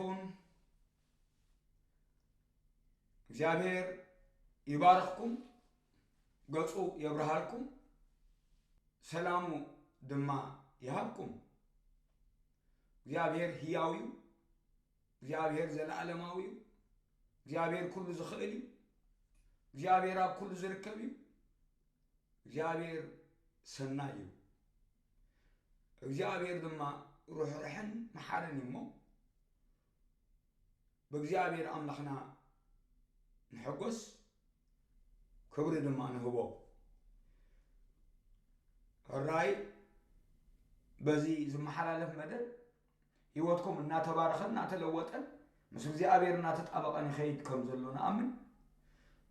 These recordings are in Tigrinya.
ይኹን። እግዚኣብሔር ይባርኽኩም፣ ገጹ የብርሃልኩም፣ ሰላሙ ድማ ይሃብኩም። እግዚኣብሔር ህያው እዩ። እግዚኣብሔር ዘለኣለማዊ እዩ። እግዚኣብሔር ኩሉ ዝኽእል እዩ። እግዚኣብሔር ኣብ ኩሉ ዝርከብ እዩ። እግዚኣብሔር ሰናይ እዩ። እግዚኣብሔር ድማ ርሕሩሕን መሓርን እዩ እሞ፣ ብእግዚኣብሔር ኣምላኽና ንሕጎስ፣ ክብሪ ድማ ንህቦ። ሕራይ በዚ ዝመሓላለፍ መደብ ህይወትኩም እናተባረኸን እናተለወጠን ምስ እግዚኣብሔር እናተጣበቐን ይኸይድ ከም ዘሎ ንኣምን።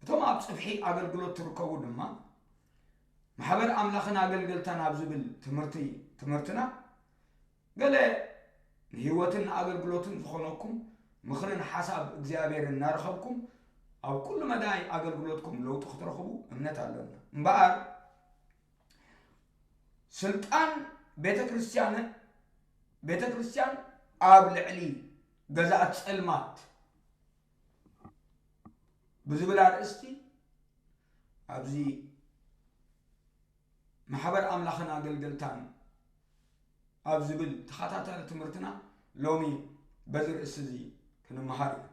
እቶም ኣብ ጽፍሒ ኣገልግሎት ትርከቡ ድማ ማሕበር ኣምላኽን ኣገልገልታን ኣብ ዝብል ትምህርቲ ትምህርትና ገለ ንህይወትን ንኣገልግሎትን ዝኾነኩም ምኽርን ሓሳብ እግዚኣብሔር እናረኸብኩም ኣብ ኩሉ መዳይ ኣገልግሎትኩም ለውጢ ክትረኽቡ እምነት ኣለና። እምበኣር ስልጣን ቤተ ክርስቲያን፣ ቤተ ክርስቲያን ኣብ ልዕሊ ገዛእቲ ጸልማት ብዝብል ኣርእስቲ ኣብዚ ማሕበር ኣምላኽን ኣገልገልታን ኣብ ዝብል ተኸታታሊ ትምህርትና ሎሚ በዚ ርእሲ እዚ ክንመሃር ኢና።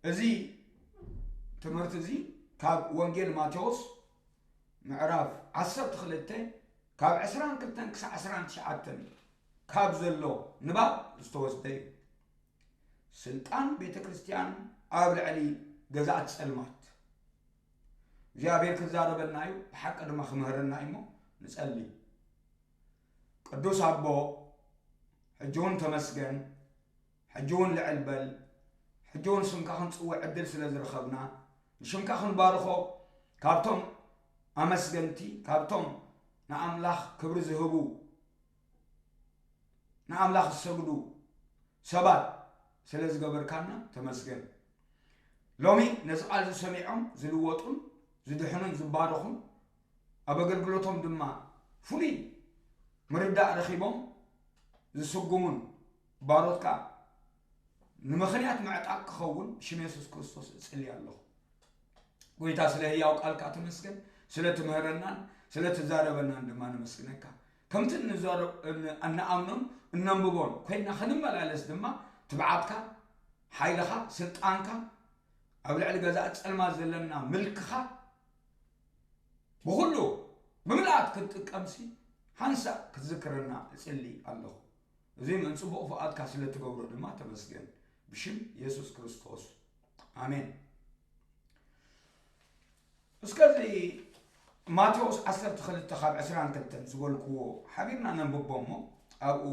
እዚ ትምህርቲ እዚ ካብ ወንጌል ማቴዎስ ምዕራፍ ዓሰርተ ክልተ ካብ ዕስራን ክልተን ክሳዕ ዕስራን ትሽዓተን ካብ ዘሎ ንባብ ዝተወስደ እዩ። ስልጣን ቤተ ክርስቲያን ኣብ ልዕሊ ገዛእቲ ጸልማት። እግዚኣብሔር ክዛረበና እዩ፣ ብሓቂ ድማ ክምህረና እዩ እሞ ንጸሊ። ቅዱስ ኣቦ፣ ሕጂ እውን ተመስገን፣ ሕጂ እውን ልዕል በል፣ ሕጂ እውን ስምካ ክንጽውዕ ዕድል ስለ ዝረኸብና፣ ንሽምካ ክንባርኾ፣ ካብቶም ኣመስገንቲ፣ ካብቶም ንኣምላኽ ክብሪ ዝህቡ፣ ንኣምላኽ ዝሰግዱ ሰባት ስለ ዝገበርካና ተመስገን። ሎሚ ነዚ ቃል እዚ ሰሚዖም ዝልወጡን ዝድሕኑን ዝባረኹን፣ ኣብ ኣገልግሎቶም ድማ ፍሉይ ምርዳእ ረኺቦም ዝስጉሙን ባሮትካ ንምኽንያት ምዕጣቕ ክኸውን ብሽም የሱስ ክርስቶስ እጽሊ ኣለኹ። ጎይታ ስለ ህያው ቃልካ ተመስገን፣ ስለ ትምህረናን ስለ ትዛረበናን ድማ ነመስግነካ። ከምቲ እንዛረ-፣ እን-፣ እንኣምኖን እነንብቦን ኮይና ክንመላለስ ድማ ትብዓትካ፣ ሓይልኻ፣ ስልጣንካ፣ ኣብ ልዕሊ ገዛእቲ ጸልማት ዘለና ምልክኻ ብኹሉ ብምልኣት ክንጥቀምሲ ሓንሳእ ክትዝክረና እጽሊ ኣለኹ። እዚ ምእን ጽቡቕ ፍቓድካ ስለ ትገብሮ ድማ ተመስገን። ብሽም የሱስ ክርስቶስ፣ ኣሜን። እስከ እዚ ማቴዎስ ዓሰርተ ክልተ ካብ ዕስራን ክልተን ዝበልክዎ ሓቢርና ነንብቦ እሞ፣ ኣብኡ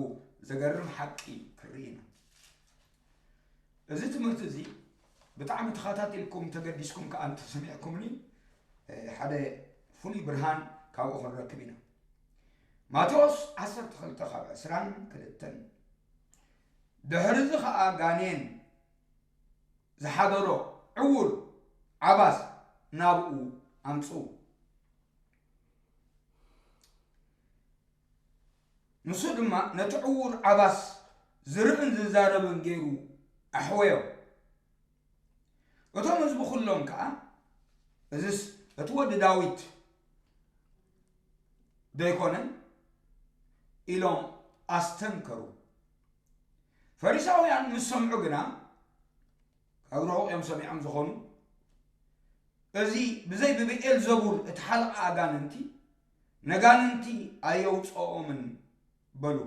ዘገርም ሓቂ ክርኢ ኢና። እዚ ትምህርቲ እዚ ብጣዕሚ ተኸታቲልኩም ተገዲስኩም ከኣ እንተሰሚዕኩምኒ፣ እ፣ ሓደ ፍሉይ ብርሃን ካብኡ ክንረክብ ኢና። ማቴዎስ ዓሰርተ ክልተ ካብ ዕስራን ክልተን፣ ድሕሪ እዚ ኸኣ ጋኔን ዝሓደሮ ዕዉር ዓባስ ናብኡ ኣምጽኡ። ንሱ ድማ ነቲ ዕዉር ዓባስ ዝርእን ዝዛረብን ገይሩ ኣሕወዮ። እቶም ህዝቢ ኩሎም ከኣ፣ "እዝስ እቲ ወዲ ዳዊት ዶ ኣይኮነን?" ኢሎም ኣስተንከሩ። ፈሪሳውያን ምስ ሰምዑ ግና፣ ካብ ርሑቕ እዮም ሰሚዖም ዝኾኑ፣ "እዚ ብዘይ ብብኤልዘቡል እትሓልቓ ኣጋንንቲ፣ ነጋንንቲ ኣየውፅኦምን" በሉ።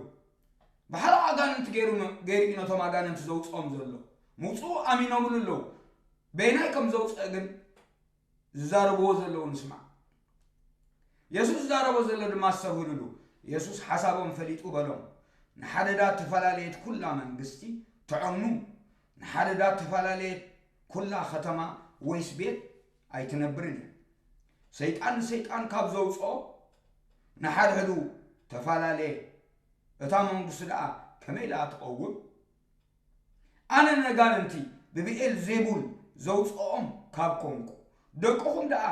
ብሓልቓ ኣጋንንቲ ገይሩ፣ ገይሩ እዩ ነቶም ኣጋንንቲ ዘውፅኦም ዘሎ። ምውፅኡ ኣሚኖምሉ ኣለዉ። በይናይ ከም ዘውፅአ ግን ዝዛረብዎ ዘለዉ ንስማዕ። የሱስ ዝዛረቦ ዘሎ ድማ ኣስተብህሉሉ። የሱስ ሓሳቦም ፈሊጡ በሎም፣ "ንሓደዳ እተፈላለየት ኩላ መንግስቲ ትዐኑ፣ ንሓደዳ እተፈላለየት ኩላ ኸተማ ወይስ ቤት ኣይትነብርን እያ። ሰይጣን ንሰይጣን ካብ ዘውፅኦ ንሓድሕዱ ተፈላለየ፣ እታ መንግስቱ ደኣ ከመይ ደኣ ትቐውም? ኣነ ነጋንንቲ ብብኤል ዜቡል ዘውፅኦም ካብ ኮንኩ፣ ደቅኹም ደኣ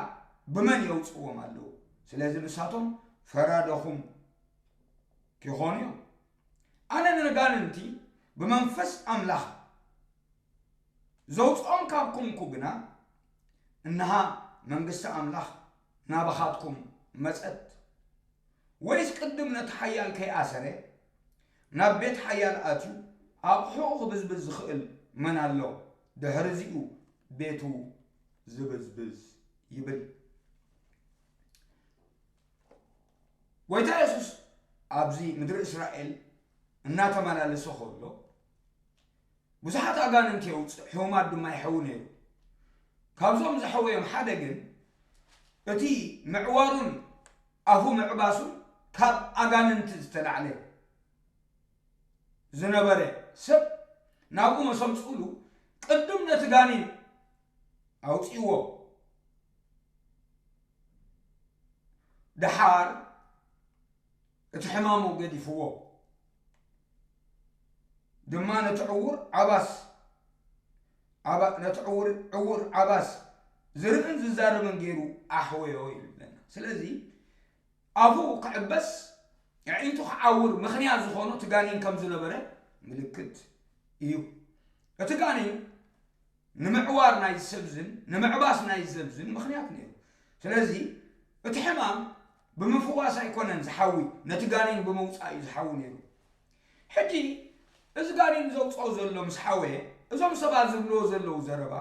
ብመን የውፅዎም ኣለዉ? ስለዚ ንሳቶም ፈራደኹም ኪኾኑ እዮም። ኣነ ነጋንንቲ ብመንፈስ ኣምላኽ ዘውፅኦም ካብ ኮንኩ ግና፣ እንሃ መንግስቲ ኣምላኽ ናባኻትኩም መጸት። ወይስ ቅድም ነቲ ሓያል ከይኣሰረ ናብ ቤት ሓያል ኣትዩ ኣቕሑኡ ክብዝብዝ ዝኽእል መን ኣሎ? ድሕሪ እዚኡ ቤቱ ዝብዝብዝ ይብል። ጎይታ የሱስ ኣብዚ ምድሪ እስራኤል እናተመላለሰ ከሎ ብዙሓት ኣጋንንቲ የውፅእ፣ ሕሙማት ድማ ይሕዊ ነይሩ። ካብዞም ዝሕወዮም ሓደ ግን እቲ ምዕዋሩን ኣፉ ምዕባሱን ካብ ኣጋንንቲ ዝተላዕለ ዝነበረ ሰብ ናብኡ መሰምፅሉ ቅድም ነቲ ጋኔን ኣውፅዎ። ደሓር እቲ ሕማሙ ገዲፍዎ። ድማ ነቲ ዕውር ዓባስ ዓባ- ነቲ ዕውር ዕውር ዓባስ ዝርእን ዝዛረብን ገይሩ ኣሕወዮ ይብለና። ስለዚ ኣፉ ክዕበስ ኣዒንቱ ክዓውር ምኽንያት ዝኾኖ እቲ ጋኔን ከም ዝነበረ ምልክት እዩ። እቲ ጋኔን ንምዕዋር ናይ ሰብዝን ንምዕባስ ናይ ሰብዝን ምኽንያት ነይሩ። ስለዚ እቲ ሕማም ብምፍዋስ ኣይኮነን ዝሓዊ፣ ነቲ ጋኔን ብምውፃእ እዩ ዝሓዊ ነይሩ። ሕጂ እዚ ጋኔን ዘውፅኦ ዘሎ ምስ ሓወየ፣ እዞም ሰባት ዝብልዎ ዘለዉ ዘረባ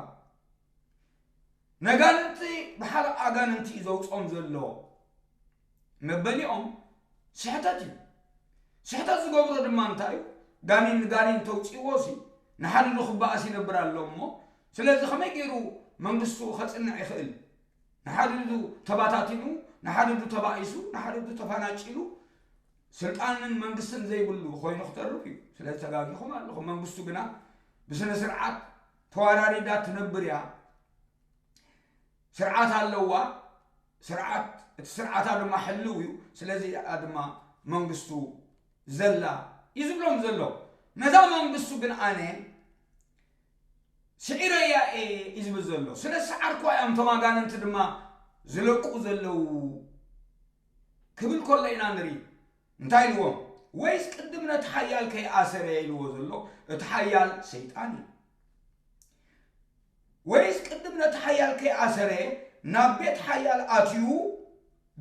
ነጋንንቲ ብሓደ ኣጋንንቲ እዩ ዘውፅኦም ዘሎ መበሊኦም ስሕተት እዩ። ስሕተት ዝገብሮ ድማ እንታይ እዩ? ጋኔን ንጋኔን ተውፅእዎ ሲ ንሓድዱ ክበኣስ ይነብር ኣሎ እሞ፣ ስለዚ ከመይ ገይሩ መንግስቱ ከፅንዕ ይኽእል? ንሓድዱ ተባታቲኑ፣ ንሓድዱ ተባኢሱ፣ ንሓድዱ ተፈናጭሉ፣ ስልጣንን መንግስትን ዘይብሉ ኮይኑ ክተርፍ እዩ። ስለዚ ተጋጊኹም ኣለኹም። መንግስቱ ግና ብስነ ስርዓት ተዋራሪዳ ትነብር እያ። ስርዓት ኣለዋ። ስርዓት፣ እቲ ስርዓታ ድማ ሕልው እዩ። ስለዚ እዚኣ ድማ መንግስቱ ዘላ እዩ ዝብሎም ዘሎ። ነዛ መንግስቱ ግን ኣነ ስዒረያ እየ እዩ ዝብል ዘሎ። ስለ ዝሰዓርኩዋ እዮም እቶም ኣጋንንቲ ድማ ዝለቁ ዘለዉ ክብል ከሎ ኢና ንርኢ። እንታይ ኢልዎም? ወይስ ቅድም ነቲ ሓያል ከይኣሰረ ኢልዎ ዘሎ? እቲ ሓያል ሰይጣን እዩ። ወይስ ቅድም ነቲ ሓያል ከይኣሰረ ናብ ቤት ሓያል ኣትዩ?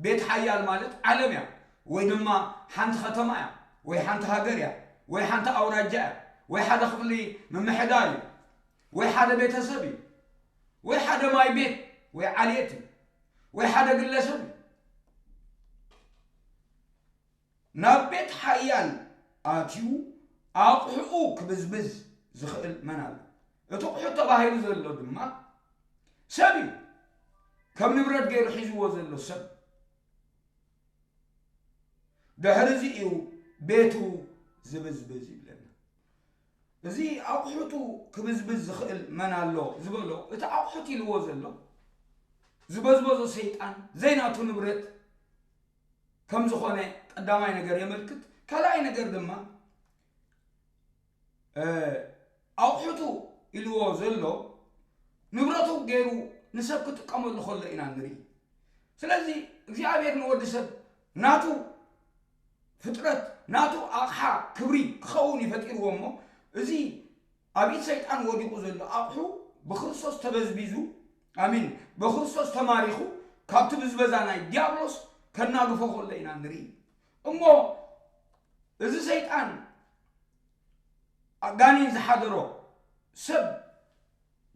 ቤት ሓያል ማለት ዓለም እያ፣ ወይ ድማ ሓንቲ ከተማ እያ፣ ወይ ሓንቲ ሃገር እያ፣ ወይ ሓንቲ ኣውራጃ እያ፣ ወይ ሓደ ክፍሊ ምምሕዳር እዩ፣ ወይ ሓደ ቤተሰብ እዩ፣ ወይ ሓደ ማይ ቤት ወይ ዓሌት እዩ፣ ወይ ሓደ ግለሰብ እዩ። ናብ ቤት ሓያል ኣትዩ ኣቑሑኡ ክብዝብዝ ዝኽእል መን ኣሎ? እቲ ኣቑሑ ተባሂሉ ዘሎ ድማ ሰብ እዩ። ከም ንብረት ገይሩ ሒዝዎ ዘሎ ሰብ። ድሕሪ እዚ እዩ ቤቱ ዝብዝብዝ ይብለና። እዚ ኣቑሑቱ ክብዝብዝ ዝኽእል መን ኣሎ ዝበሎ፣ እቲ ኣቑሑት ኢልዎ ዘሎ ዝበዝበዞ ሰይጣን ዘይናቱ ንብረት ከም ዝኾነ ቀዳማይ ነገር የመልክት። ካልኣይ ነገር ድማ ኣቑሑቱ ኢልዎ ዘሎ ንብረቱ ገይሩ ንሰብ ክጥቀመሉ ከሎ ኢና ንርኢ። ስለዚ እግዚኣብሔር ንወዲ ሰብ ናቱ ፍጥረት ናቱ ኣቕሓ ክብሪ ክኸውን እዩ ፈጢርዎ እሞ፣ እዚ ኣብ ኢድ ሰይጣን ወዲቑ ዘሎ ኣቕሑ ብክርስቶስ ተበዝቢዙ፣ ኣሚን፣ ብክርስቶስ ተማሪኹ ካብቲ ብዝበዛ ናይ ዲያብሎስ ከናግፎ ከሎ ኢና ንርኢ። እሞ እዚ ሰይጣን ኣጋኒን ዝሓደሮ ሰብ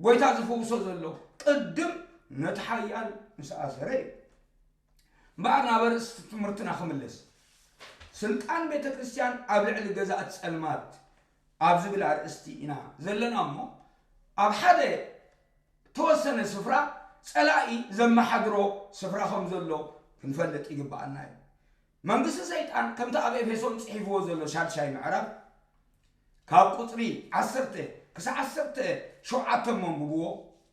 ጎይታ ዝፍውሶ ዘሎ ቅድም ነቲ ሓያል ምስ ኣሰረ እዩ። እምበኣር ናብ ኣርእስቲ ትምህርትና ክምለስ፣ ስልጣን ቤተ ክርስቲያን ኣብ ልዕሊ ገዛእቲ ጸልማት ኣብ ዝብል ኣርእስቲ ኢና ዘለና እሞ፣ ኣብ ሓደ ተወሰነ ስፍራ ጸላኢ ዘመሓድሮ ስፍራ ከም ዘሎ ክንፈልጥ ይግብኣና እዩ። መንግስቲ ሰይጣን ከምቲ ኣብ ኤፌሶን ጽሒፍዎ ዘሎ ሻድሻይ ምዕራፍ ካብ ቁጽሪ ዓሰርተ ክሳዕ ዓሰርተ ሸውዓተ እሞ ኣንብብዎ።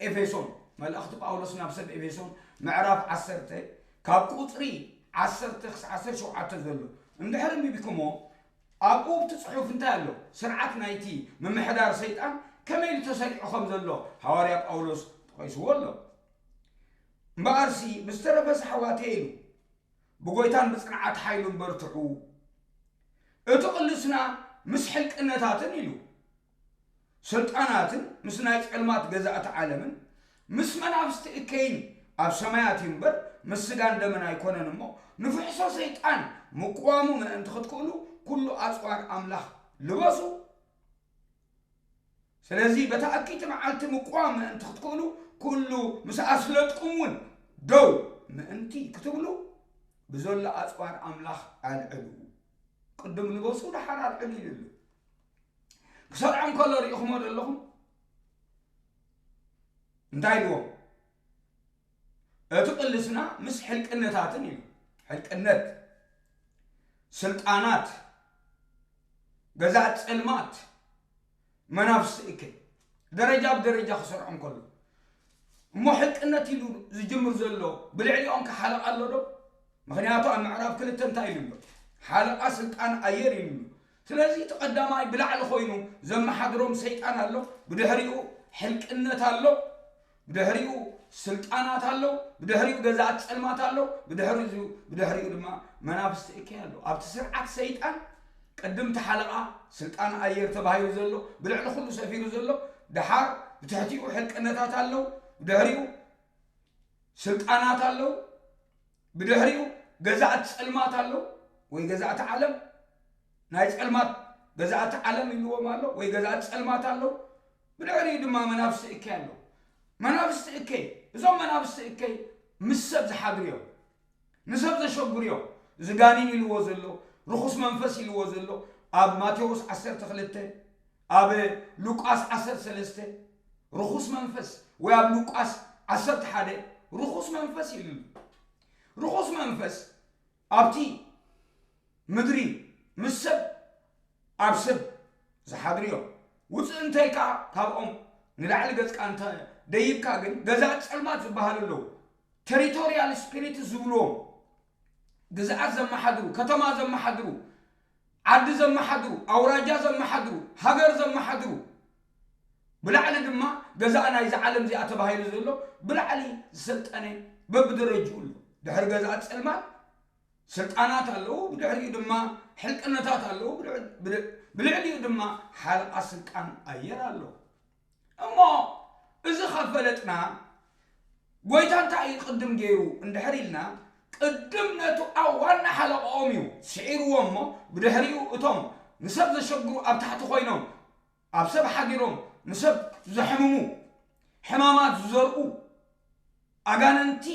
ኤፌሶን፣ መልእኽቲ ጳውሎስ ናብ ሰብ ኤፌሶን ምዕራፍ ዓሰርተ ካብ ቁጽሪ ዓሰርተ ክሳዕ ዓሰርተ ሸውዓተ ዘሎ እንድሕር ኣንቢብኩሞ፣ ኣብኡ ኣብቲ ጽሑፍ እንታይ ኣሎ? ስርዓት ናይቲ ምምሕዳር ሰይጣን ከመይ ኢሉ ተሰሪዑ ከም ዘሎ ሃዋርያ ጳውሎስ ጠቒስዎ ኣሎ። እምበኣርሲ ብዝተረፈስ ኣሕዋተይ ኢሉ፣ ብጎይታን ብጽንዓት ሓይሉን በርትዑ። እቲ ቅልስና ምስ ሕልቅነታትን ኢሉ፣ ስልጣናትን ምስ ናይ ጸልማት ገዛእቲ ዓለምን ምስ መናፍስቲ እከይን ኣብ ሰማያት እዩ እምበር ምስ ስጋን ደምን ኣይኮነን እሞ፣ ንፍሕሶ ሰይጣን ምቅዋሙ ምእንቲ ክትክእሉ ኩሉ ኣጽዋር ኣምላኽ ልበሱ። ስለዚ በታ ኣኪቲ መዓልቲ ምቅዋም ምእንቲ ክትክእሉ ኩሉ ምስ ኣስለጥኩም እውን ደው ምእንቲ ክትብሉ ብዘሎ ኣጽዋር ኣምላኽ ኣልዕሉ። ቅድም ልበሱ፣ ደሓር ኣልዕሉ ኢሉ ኣሎ። ክሰርዖም ከሎ ርኢኹሞ ዶ ኣለኹም? እንታይ ኢልዎም? እቲ ቅልስና ምስ ሕልቅነታትን ኢሉ። ሕልቅነት፣ ስልጣናት፣ ገዛእቲ ጸልማት፣ መናፍስቲ እከይ ደረጃ ብደረጃ ክሰርዖም ከሎ እሞ ሕልቅነት ኢሉ ዝጅምር ዘሎ ብልዕሊኦም ከ ሓለቓ ኣሎ ዶ? ምኽንያቱ ኣብ ምዕራፍ ክልተ እንታይ ኢሉ ኣሎ? ሓለቓ ስልጣን ኣየር ኢሉ ኣሎ። ስለዚ እቲ ቀዳማይ ብላዕሊ ኮይኑ ዘመሓድሮም ሰይጣን ኣሎ፣ ብድሕሪኡ ሕልቅነት ኣሎ፣ ብድሕሪኡ ስልጣናት ኣሎ፣ ብድሕሪኡ ገዛእቲ ጸልማት ኣሎ፣ ብድሕሪኡ ብድሕሪኡ ድማ መናፍስቲ እከይ ኣሎ። ኣብቲ ስርዓት ሰይጣን ቅድም እቲ ሓለቓ ስልጣን ኣየር ተባሂሉ ዘሎ ብልዕሊ ኩሉ ሰፊሩ ዘሎ፣ ደሓር ብትሕቲኡ ሕልቅነታት ኣለዉ፣ ብድሕሪኡ ስልጣናት ኣለዉ፣ ብድሕሪኡ ገዛእቲ ጸልማት ኣለዉ ወይ ገዛእቲ ዓለም፣ ናይ ጸልማት ገዛእቲ ዓለም ኢልዎም ኣሎ ወይ ገዛእቲ ጸልማት ኣለዉ፣ ብድሕሪኡ ድማ መናፍስቲ እከይ ኣለዉ። መናፍስቲ እከይ፣ እዞም መናፍስቲ እከይ ምስ ሰብ ዝሓድሩ እዮም። ንሰብ ዘሸግሩ እዮም። እዚ ጋኒን ኢልዎ ዘሎ፣ ርኹስ መንፈስ ኢልዎ ዘሎ፣ ኣብ ማቴዎስ ዓሰርተ ክልተ፣ ኣብ ሉቃስ ዓሰርተ ሰለስተ ርኹስ መንፈስ፣ ወይ ኣብ ሉቃስ ዓሰርተ ሓደ ርኹስ መንፈስ ኢሉ ኣሎ። ርኹስ መንፈስ ኣብቲ ምድሪ ምስ ሰብ ኣብ ሰብ ዝሓድሩ እዮም። ውፅእ እንተይልካ ካብኦም ንላዕሊ ገፅካ እንተ ደይብካ ግን ገዛእቲ ጸልማት ዝበሃሉ ኣለዉ። ቴሪቶሪያል ስፒሪት ዝብልዎም ግዝኣት ዘመሓድሩ፣ ከተማ ዘመሓድሩ፣ ዓዲ ዘመሓድሩ፣ ኣውራጃ ዘመሓድሩ፣ ሃገር ዘመሓድሩ፣ ብላዕሊ ድማ ገዛእ ናይዚ ዓለም እዚኣ ተባሂሉ ዘሎ ብላዕሊ ዝሰልጠነ በብደረጅኡ ኣሎ። ድሕሪ ገዛእቲ ጸልማት ስልጣናት ኣለዉ፣ ብድሕሪኡ ድማ ሕልቅነታት ኣለዉ፣ ብልዕ-፣ ብልዕ-፣ ብልዕሊኡ ድማ ሓለቓ ስልጣን ኣየር ኣሎ። እሞ እዚ ካብ ፈለጥና፣ ጎይታ እንታይ እዩ ቅድም ገይሩ እንድሕር ኢልና፣ ቅድም ነቱ ኣብ ዋና ሓለቓኦም እዩ ስዒርዎ እሞ፣ ብድሕሪኡ እቶም ንሰብ ዘሸግሩ ኣብ ታሕቲ ኮይኖም፣ ኣብ ሰብ ሓዲሮም ንሰብ ዘሕምሙ፣ ሕማማት ዝዘርኡ ኣጋንንቲ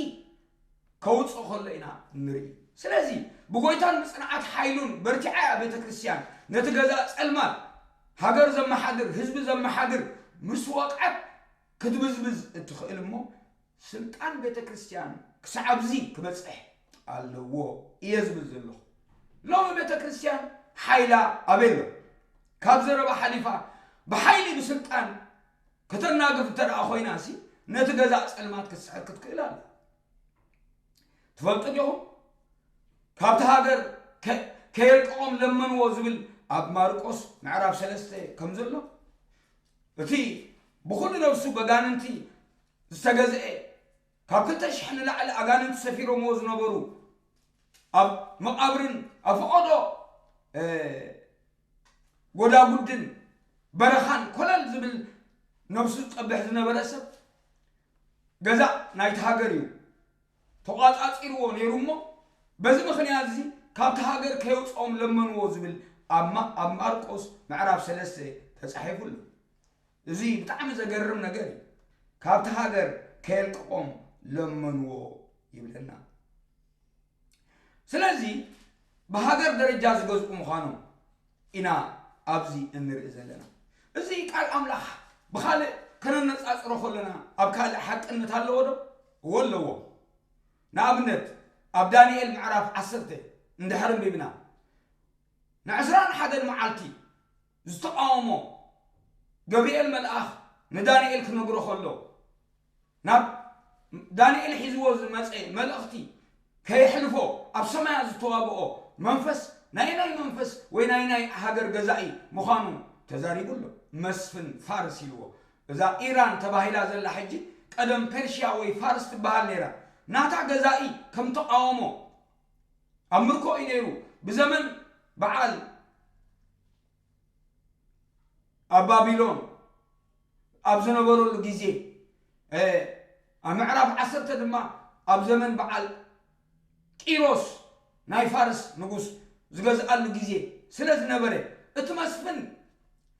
ከውፅእ ከሎ ኢና ንርኢ። ስለዚ ብጎይታን ብፅንዓት ሓይሉን በርቲዓ እያ ቤተ ክርስቲያን ነቲ ገዛ ጸልማት ሃገር ዘመሓድር፣ ህዝቢ ዘመሓድር ምስ ወቕዐት ክትብዝብዝ እትኽእል እሞ፣ ስልጣን ቤተ ክርስቲያን ክሳዕ ኣብዚ ክበጽሕ ኣለዎ እየ ዝብል ዘለኹ። ሎሚ ቤተ ክርስቲያን ሓይላ ኣበይ ኣሎ? ካብ ዘረባ ሓሊፋ ብሓይሊ ብስልጣን ከተናግፍ እንተ ደኣ ኮይናሲ፣ ነቲ ገዛእ ጸልማት ክትስሕር ክትክእል ኣላ። ትፈልጡ ዲኹም? ካብቲ ሃገር ከ-፣ ከየልቅቖም ለመንዎ ዝብል ኣብ ማርቆስ ምዕራፍ ሰለስተ ከም ዘሎ፣ እቲ ብኹሉ ነፍሱ በጋንንቲ ዝተገዝአ፣ ካብ ክልተ ሽሕ ንላዕሊ ኣጋንንቲ ሰፊሮምዎ ዝነበሩ፣ ኣብ መቓብርን ኣብ ፈቐዶ፣ እ፣ ጎዳጉድን በረኻን ኮለል ዝብል ነብሱ ዝጸብሕ ዝነበረ ሰብ ገዛእ ናይቲ ሃገር እዩ ተቋጻጺርዎ ነይሩ እሞ፣ በዚ ምኽንያት እዚ ካብቲ ሃገር ከየውጽኦም ለመንዎ ዝብል ኣብ ማ-፣ ኣብ ማርቆስ ምዕራፍ ሰለስተ ተጻሒፉ ኣሎ። እዚ ብጣዕሚ ዘገርም ነገር እዩ። ካብቲ ሃገር ከየልቅቖም ለመንዎ ይብለና። ስለዚ ብሃገር ደረጃ ዝገዝኡ ምዃኖም ኢና ኣብዚ እንርኢ ዘለና። እዚ ቃል ኣምላኽ ብኻልእ ከነነጻጽሮ ከለና ኣብ ካልእ ሓቅነት ኣለዎ ዶ? እወ ኣለዎ። ንኣብነት ኣብ ዳንኤል ምዕራፍ ዓሰርተ እንድሕር ኣንቢብና፣ ንዕስራን ሓደን መዓልቲ ዝተቓወሞ ገብርኤል መልኣኽ ንዳንኤል ክነግሮ ከሎ፣ ናብ ዳንኤል ሒዝዎ ዝመጸ መልእኽቲ ከየሕልፎ ኣብ ሰማያት ዝተዋግኦ መንፈስ ናይ ናይ መንፈስ ወይ ናይ ናይ ሃገር ገዛኢ ምዃኑ ተዛሪቡ ኣሎ። መስፍን ፋርስ ኢልዎ። እዛ ኢራን ተባሂላ ዘላ ሕጂ ቀደም ፐርሽያ ወይ ፋርስ ትበሃል ነይራ። ናታ ገዛኢ ከም ተቓወሞ ኣብ ምርኮ እዩ ነይሩ። ብዘመን በዓል ኣብ ባቢሎን ኣብ ዝነበረሉ ግዜ፣ እ፣ ኣብ ምዕራፍ ዓሰርተ ድማ ኣብ ዘመን በዓል ቂሮስ ናይ ፋርስ ንጉስ ዝገዝኣሉ ግዜ ስለ ዝነበረ፣ እቲ መስፍን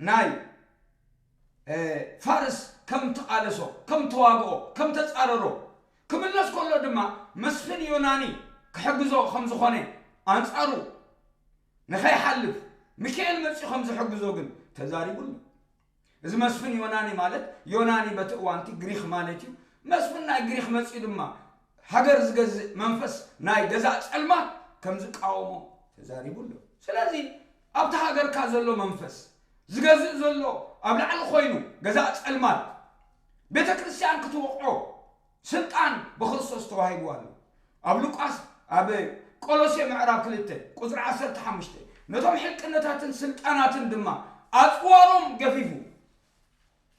ናይ፣ እ፣ ፋርስ ከም ተቓለሶ፣ ከም ተዋግኦ፣ ከም ተጻረሮ ክምለስ ከሎ ድማ መስፍን ዮናኒ ክሕግዞ ከም ዝኾነ፣ ኣንጻሩ ንኸይሓልፍ ሚካኤል መጺኡ ከም ዝሕግዞ ግን ተዛሪቡሉ። እዚ መስፍን ዮናኒ ማለት፣ ዮናኒ በቲ እዋንቲ ግሪኽ ማለት እዩ። መስፍን ናይ ግሪኽ መጺኡ ድማ ሃገር ዝገዝእ መንፈስ ናይ ገዛእ ጸልማት ከም ዝቃወሞ ተዛሪቡ ኣሎ። ስለዚ ኣብቲ ሃገርካ ዘሎ መንፈስ ዝገዝእ ዘሎ ኣብ ላዕሊ ኮይኑ ገዛእ ጸልማት ቤተ ክርስቲያን ክትወቕዖ ስልጣን ብክርስቶስ ተዋሂቡ ኣሎ። ኣብ ሉቃስ፣ ኣብ ቆሎሴ ምዕራፍ ክልተ ቁጽሪ ዓሰርተ ሓሙሽተ፣ ነቶም ሕልቅነታትን ስልጣናትን ድማ ኣጽዋሮም ገፊፉ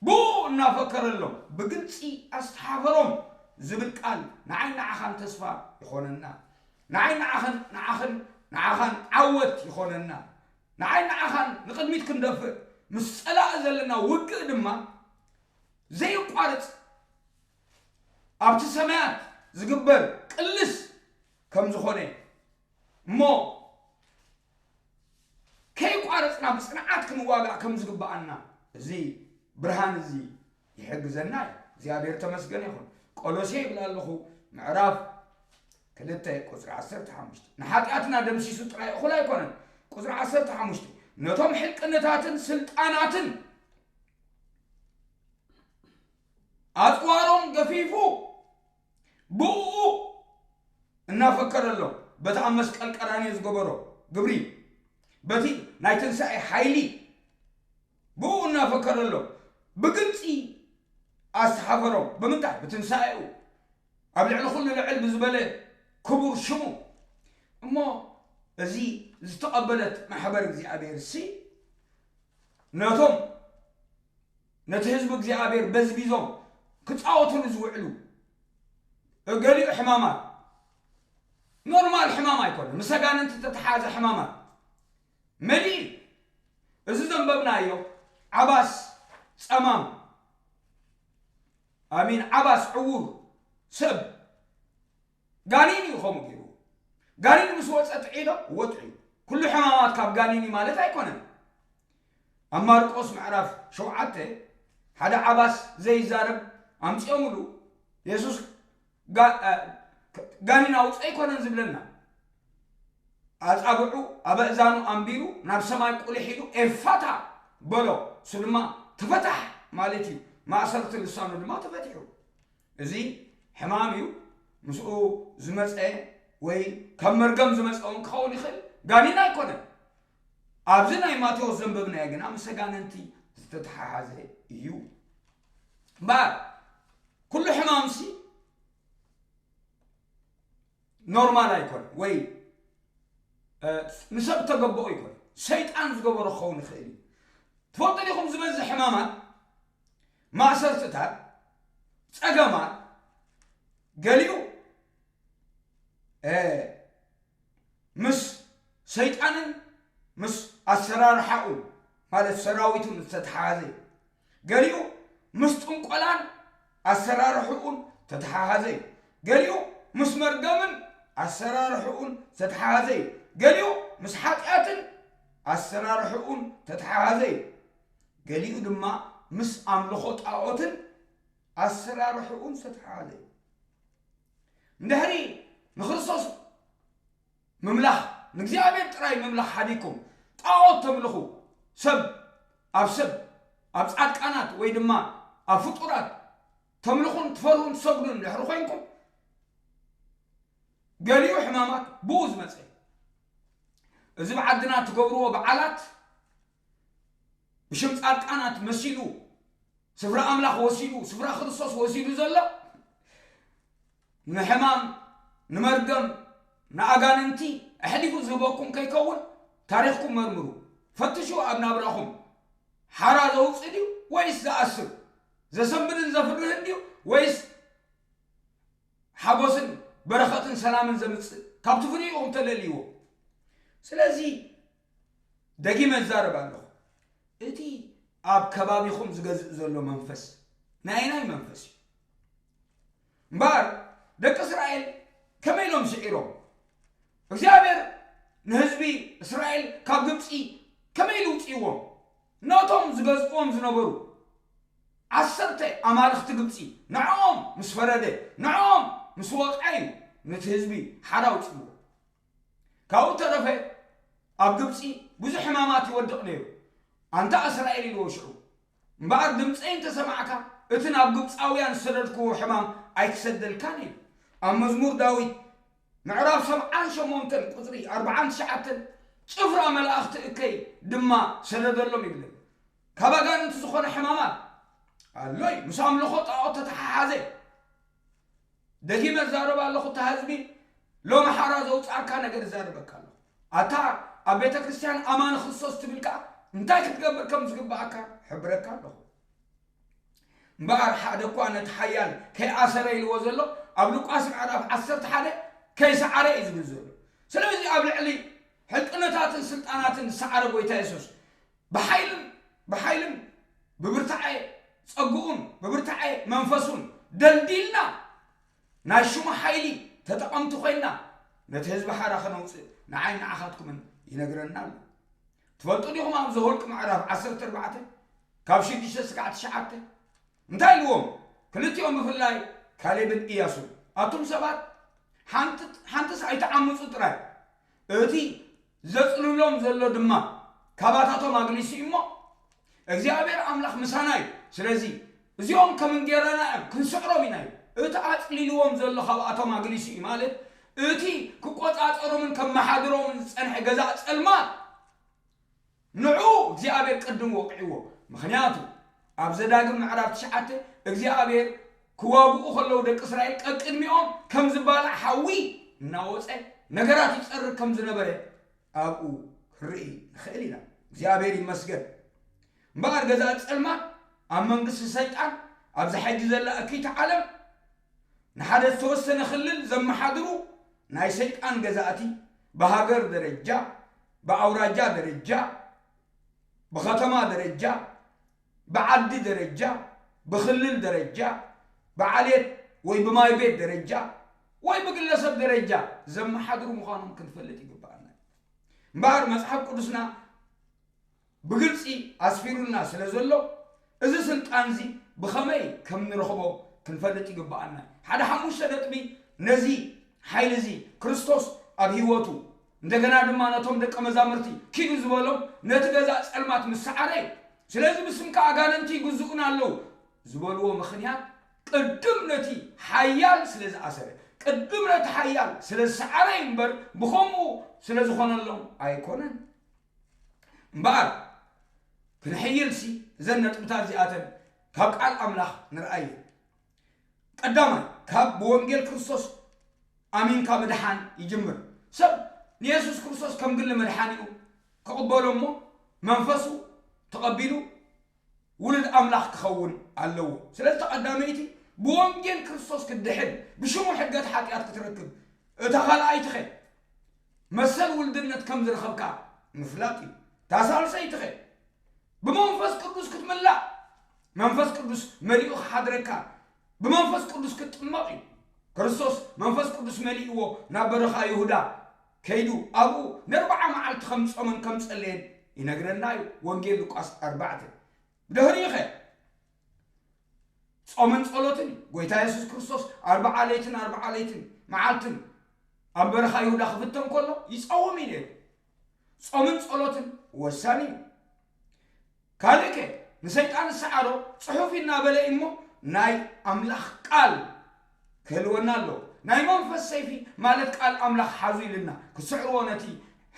ብኡ እናፈከረሎም ብግልጺ ኣስተሓፈሮም ዝብል ቃል ንዓይ ንዓኻን ተስፋ ይኾነና። ንዓይ ንዓኽን፣ ንዓኽን፣ ንዓኻን ዓወት ይኾነና። ንዓይ ንዓኻን ንቕድሚት ክንደፍእ ምስ ጸላኢ ዘለና ውግእ ድማ ዘይቋርጽ ኣብቲ ሰማያት ዝግበር ቅልስ ከም ዝኾነ እሞ ከይቋረጽና ብጽንዓት ክንዋጋእ ከም ዝግብኣና እዚ ብርሃን እዚ ይሕግዘና እዩ። እግዚኣብሔር ተመስገን ይኹን። ቆሎሴ ይብል ኣለኹ ምዕራፍ ክልተ ቁጽሪ ዓሰርተ ሓሙሽተ፣ ንሓጢኣትና ደምሲሱ ጥራይ እኹል ኣይኮነን። ቁጽሪ ዓሰርተ ሓሙሽተ፣ ነቶም ሕልቅነታትን ስልጣናትን ኣጽዋሮም ገፊፉ ብኡ እናፈከረሎም፣ በቲ ኣብ መስቀል ቀራንዮ ዝገበሮ ግብሪ፣ በቲ ናይ ትንሳኤ ሓይሊ ብኡ እናፈከረሎም ብግልጺ ኣስተሓፈሮም። ብምንታይ? ብትንሳኤኡ፣ ኣብ ልዕሊ ኩሉ ልዕል ብዝበለ ክቡር ሽሙ። እሞ እዚ ዝተቐበለት ማሕበር እግዚኣብሔር ሲ ነቶም ነቲ ህዝቢ እግዚኣብሔር በዝቢዞም ክጻወቱሉ ዝውዕሉ ገሊኡ ሕማማት፣ ኖርማል ሕማም ኣይኮነ፣ ምስ ኣጋንንቲ ዝተተሓዘ ሕማማት መሊኡ። እዚ ዘንበብናዮ ዓባስ ጸማም፣ ኣሚን፣ ዓባስ ዕዉር ሰብ ጋኔን እዩ ከምኡ ገይሩ። ጋኔን ምስ ወጸ ጥዒ ዶ? ወጥዒ። ኩሉ ሕማማት ካብ ጋኔን እዩ ማለት ኣይኮነን። ኣብ ማርቆስ ምዕራፍ ሸውዓተ ሓደ ዓባስ ዘይዛረብ ኣምጺኦምሉ፣ የሱስ ጋ-፣ እ፣ ጋኔን ኣውጽእ ኣይኮነን ዝብለና። ኣጻብዑ ኣብ ኣእዛኑ ኣንቢሩ ናብ ሰማይ ቁልሕ ኢሉ ኤፋታ በሎ። እሱ ድማ ተፈታሕ ማለት እዩ። ማእሰርቲ ልሳኑ ድማ ተፈቲሑ። እዚ ሕማም እዩ። ምስኡ ዝመጸ ወይ ካብ መርገም ዝመጸ እውን ክኸውን ይኽእል። ጋኔን ኣይኮነን። ኣብዚ ናይ ማቴዎስ ዘንበብናዮ ግና ምስ ኣጋንንቲ ዝተተሓሓዘ እዩ። እምበኣር ኩሉ ሕማምሲ ኖርማል ኣይኮነ ወይ፣ እ፣ ንሰብ ተገብኦ ኣይኮነ፣ ሰይጣን ዝገበሮ ክኸውን ይኽእል እዩ። ትፈልጡ ዲኹም ዝበዝሕ ሕማማት፣ ማእሰርትታት፣ ጸገማት ገሊኡ፣ እ፣ ምስ ሰይጣንን ምስ ኣሰራርሓኡ ማለት ሰራዊቱን ዝተተሓሓዘ እዩ። ገሊኡ ምስ ጥንቆላን ኣሰራርሕኡን ተተሓሓዘ እዩ። ገሊኡ ምስ መርገምን ኣሰራርሕኡን ዝተተሓሓዘ እዩ። ገሊኡ ምስ ሓጢኣትን ኣሰራርሕኡን ተተሓሓዘ እዩ። ገሊኡ ድማ ምስ ኣምልኾ ጣዖትን ኣሰራርሕኡን ዝተተሓሓዘ እዩ። እንድሕሪ ንክርስቶስ ምምላኽ፣ ንእግዚኣብሔር ጥራይ ምምላኽ ሓዲግኩም ጣዖት ተምልኹ፣ ሰብ ኣብ ሰብ፣ ኣብ ጻድቃናት ወይ ድማ ኣብ ፍጡራት ተምልኹን ትፈርሁን ትሰግዱን ድሕሪ ኮይንኩም፣ ገሊኡ ሕማማት ብኡ ዝመጸ። እዚ ብዓድና ትገብርዎ በዓላት ብሽም ጻድቃናት መሲሉ ስፍራ ኣምላኽ ወሲዱ፣ ስፍራ ክርስቶስ ወሲዱ ዘሎ ንሕማም፣ ንመርገም፣ ንኣጋንንቲ ኣሕሊፉ ዝህበኩም ከይከውን ታሪኽኩም መርምሩ። ፈትሹ ኣብ ናብራኹም። ሓራ ዘውጽእ ድዩ ወይስ ዝኣስር? ዘሰንብድን ዘፍርህን ድዩ ወይስ ሓጎስን በረኸትን ሰላምን ዘምጽእ? ካብቲ ፍሪኡ ኢኹም ተለልይዎ። ስለዚ ደጊመ እዛረብ ኣለኹ። እቲ ኣብ ከባቢኹም ዝገዝእ ዘሎ መንፈስ ናይ ናይ መንፈስ እዩ። እምበኣር ደቂ እስራኤል ከመይ ኢሎም ስዒሮም? እግዚኣብሔር ንህዝቢ እስራኤል ካብ ግብፂ ከመይ ኢሉ ውፅእዎም? ነቶም ዝገዝእዎም ዝነበሩ ዓሰርተ ኣማልኽቲ ግብፂ ንዕኦም ምስ ፈረደ፣ ንዕኦም ምስ ወቕዐ እዩ ነቲ ህዝቢ ሓራ ኣውፅእዎ። ካብኡ ተረፈ ኣብ ግብፂ ብዙሕ ሕማማት ይወድቕ ነይሩ። ኣንታ እስራኤል ኢልዎ ሽዑ። እምበኣር ድምፀይ እንተሰማዕካ እቲ ናብ ግብፃውያን ዝሰደድክዎ ሕማም ኣይክሰደልካን እዩ። ኣብ መዝሙር ዳዊት ምዕራፍ ሰብዓን ሸሞንተን ቁፅሪ ኣርብዓን ትሽዓተን ጭፍራ መላእኽቲ እከይ ድማ ሰደደሎም ይብለና። ካብ ኣጋንንቲ ዝኾነ ሕማማት ኣሎይ ምስ ኣምልኾ ጣዖት ተተሓሓዘ። ደጊመ እዛረብ ኣለኹ፣ እታ ህዝቢ ሎሚ ሓራ ዘውፅኣካ ነገር እዛረበካ ኣለኹ። ኣታ ኣብ ቤተ ክርስቲያን ኣማኒ ክርስቶስ ትብል ከዓ እንታይ ክትገብር ከም ዝግብኣካ ሕብረካ ኣለኹ። እምበኣር ሓደ እኳ ነቲ ሓያል ከይኣሰረ ኢልዎ ዘሎ ኣብ ሉቃስ ምዕራፍ ዓሰርተ ሓደ ከይሰዓረ እዩ ዝብል ዘሎ። ስለዚ ኣብ ልዕሊ ሕልቅነታትን ስልጣናትን ዝሰዓረ ጎይታ የሱስ ብሓይልን ብሓይልን ብብርታዐ ጸግኡን ብብርታዐ መንፈሱን ደልዲልና ናይ ሽሙ ሓይሊ ተጠቐምቲ ኮይንና ነቲ ህዝቢ ሓራ ከነውፅእ ንዓይ ንዓኻትኩምን ይነግረና ኣሎ። ትፈልጡ ዲኹም? ኣብ ዘኍልቍ ምዕራፍ ዓሰርተ ኣርባዕተ ካብ ሽዱሽተ ስጋዕ ትሽዓተ እንታይ ኢልዎም? ክልቲኦም ብፍላይ ካሌብን ኢያሱን፣ ኣቱም ሰባት ሓንቲ ሓንትስ ኣይትዓምፁ ጥራይ፣ እቲ ዘጽልሎም ዘሎ ድማ ካባታቶም ኣግሊሱ እዩ እሞ እግዚኣብሔር ኣምላኽ ምሳና እዩ። ስለዚ እዚኦም ከም እንጌራና እዮም፣ ክንስዕሮም ኢና እዩ። እቲ ኣጽሊልዎም ዘሎ ካብኣቶም ኣግሊሱ እዩ ማለት እቲ ክቆጻጸሮምን ከመሓድሮምን ዝጸንሐ ገዛእ ጸልማት ንዑ እግዚኣብሔር ቅድም ወቂዕዎ። ምኽንያቱ ኣብ ዘዳግም ምዕራፍ ትሽዓተ እግዚኣብሔር ክዋግኡ ከለዉ ደቂ እስራኤል ቀቅድሚኦም ከም ዝባላዕ ሓዊ እናወፀ ነገራት ይፀርግ ከም ዝነበረ ኣብኡ ክንርኢ ንኽእል ኢና። እግዚኣብሔር ይመስገን። እምበኣር ገዛእ ጸልማት ኣብ መንግስቲ ሰይጣን ኣብዛ ሕጂ ዘላ እክይቲ ዓለም ንሓደ ዝተወሰነ ክልል ዘመሓድሩ ናይ ሰይጣን ገዛእቲ ብሃገር ደረጃ፣ ብኣውራጃ ደረጃ፣ ብኸተማ ደረጃ፣ ብዓዲ ደረጃ፣ ብክልል ደረጃ፣ ብዓሌት ወይ ብማይ ቤት ደረጃ ወይ ብግለሰብ ደረጃ ዘመሓድሩ ምዃኖም ክንፈልጥ ይግብኣና። እምበኣር መጽሓፍ ቅዱስና ብግልጺ ኣስፊሩልና ስለ ዘሎ እዚ ስልጣን እዚ ብኸመይ ከም ንረኽቦ ክንፈልጥ ይግብኣና። ሓደ ሓሙሽተ ነጥቢ ነዚ ሓይሊ እዚ ክርስቶስ ኣብ ህይወቱ እንደገና ድማ ነቶም ደቀ መዛሙርቲ ኪዱ ዝበሎም ነቲ ገዛእ ጸልማት ምስ ሰዓረ እዩ። ስለዚ ብስምካ ኣጋንንቲ ይግዝኡና ኣለዉ ዝበልዎ ምኽንያት ቅድም ነቲ ሓያል ስለ ዝኣሰረ፣ ቅድም ነቲ ሓያል ስለ ዝሰዓረ እዩ እምበር ብኸምኡ ስለ ዝኾነሎም ኣይኮነን። እምበኣር ክንሕይልሲ እዘን ነጥብታት እዚኣተን ካብ ቃል ኣምላኽ ንርኣየን። ቀዳማይ ካብ ብወንጌል ክርስቶስ ኣሚንካ ምድሓን ይጅምር። ሰብ ንየሱስ ክርስቶስ ከም ግሊ መድሓኒኡ ክቕበሎ እሞ መንፈሱ ተቐቢሉ ውሉድ ኣምላኽ ክኸውን ኣለዎ። ስለዚ እታ ቀዳመይቲ ብወንጌል ክርስቶስ ክትድሕን ብሽሙ ሕገት ሓጢኣት ክትረክብ፣ እታ ካልኣይትኸ መሰል ውልድነት ከም ዝረኸብካ ምፍላጥ እዩ። እታ ሳልሰይትኸ ብመንፈስ ቅዱስ ክትምላእ፣ መንፈስ ቅዱስ መሊኡ ክሓድረካ ብመንፈስ ቅዱስ ክትጥመቕ እዩ። ክርስቶስ መንፈስ ቅዱስ መሊእዎ ናብ በረኻ ይሁዳ ከይዱ ኣብኡ ንኣርብዓ መዓልቲ ከም ዝጾመን ከም ዝጸለየን ይነግረና እዩ ወንጌል ሉቃስ ኣርባዕተ። ብድሕሪኡ ኸ ጾምን ጸሎትን እዩ። ጎይታ የሱስ ክርስቶስ ኣርብዓ ለይትን ኣርብዓ ለይትን መዓልትን ኣብ በረኻ ይሁዳ ክፍተን ከሎ ይጸውም እዩ ነይሩ። ጾምን ጸሎትን ወሳኒ እዩ። ካልእ ከ ንሰይጣን ዝሰዓሮ ጽሑፍ እናበለ እዩ እሞ ናይ ኣምላኽ ቃል ክህልወና ኣለዎ። ናይ መንፈስ ሰይፊ ማለት ቃል ኣምላኽ ሓዙ ኢልና ክስዕርዎ ነቲ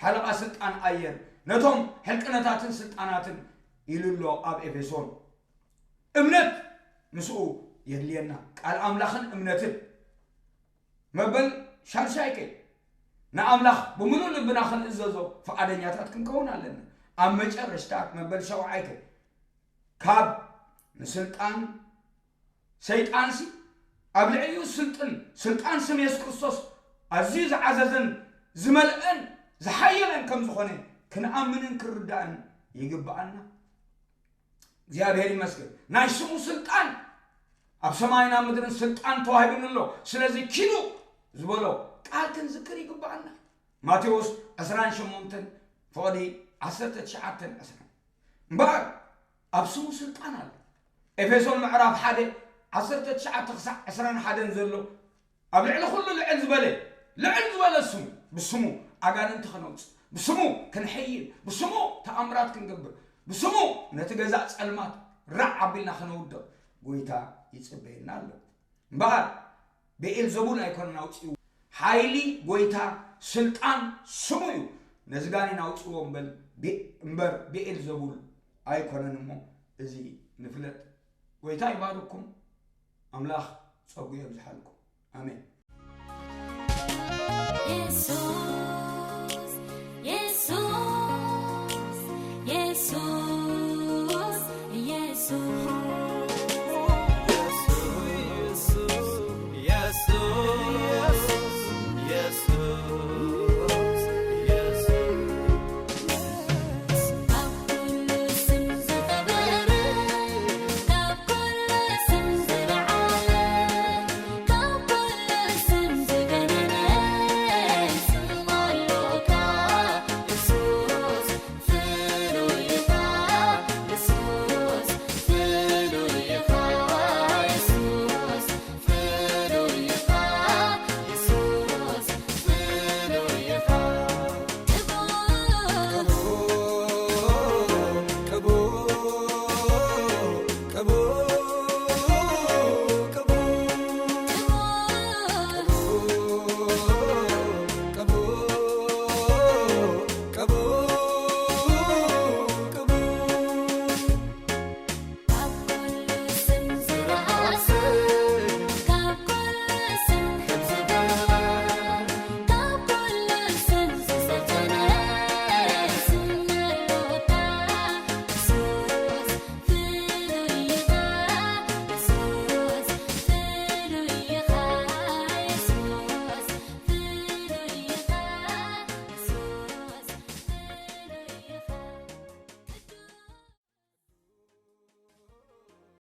ሓለቓ ስልጣን ኣየር ነቶም ሕልቅነታትን ስልጣናትን ኢሉ ኣሎ ኣብ ኤፌሶን። እምነት ምስኡ የድልየና። ቃል ኣምላኽን እምነትን መበል ሻድሻይ ከ ንኣምላኽ ብምሉእ ልብና ክንእዘዞ ፍቓደኛታት ክንከውን ኣለና። ኣብ መጨረሽታ መበል ሸውዓይ ከ ካብ ንስልጣን ሰይጣንሲ ኣብ ልዕሊኡ ስልጥን ስልጣን ስም የሱስ ክርስቶስ ኣዝዩ ዝዓዘዘን ዝመልአን ዝሓየለን ከም ዝኾነ ክንኣምንን ክንርዳእን ይግብኣና። እግዚኣብሔር ይመስገን። ናይ ስሙ ስልጣን፣ ኣብ ሰማይን ኣብ ምድርን ስልጣን ተዋሂቡኒ ኣሎ፣ ስለዚ ኪዱ ዝበሎ ቃል ክንዝክር ይግባኣና። ማቴዎስ ዕስራን ሸሞንተን፣ ፍቕዲ ዓሰርተ ትሽዓተን ዕስራን። እምበኣር ኣብ ስሙ ስልጣን ኣሎ። ኤፌሶን ምዕራፍ ሓደ፣ ዓሰርተ ትሽዓተ ክሳዕ ዕስራን ሓደን ዘሎ፣ ኣብ ልዕሊ ኩሉ ልዕል ዝበለ፣ ልዕል ዝበለ ስሙ፣ ብስሙ ኣጋንንቲ ከነውፅእ፣ ብስሙ ክንሕይል፣ ብስሙ ተኣምራት ክንገብር፣ ብስሙ ነቲ ገዛእ ጸልማት ራዕ ኣቢልና ከነውድቕ ጎይታ ይጽበየና ኣሎ። እምበኣር ብኤልዘቡል ኣይኮነን ኣውጺኡ። ሓይሊ ጎይታ፣ ስልጣን ስሙ እዩ። ነዚ ጋኔን ኣውጽዎ እምበል-፣ ብ-፣ እምበር ብኤልዘቡል ኣይኮነን እሞ እዚ ንፍለጥ። ጎይታ ይባርኩም። ኣምላኽ ጸጉ የብዝሓልኩም። ኣሜን።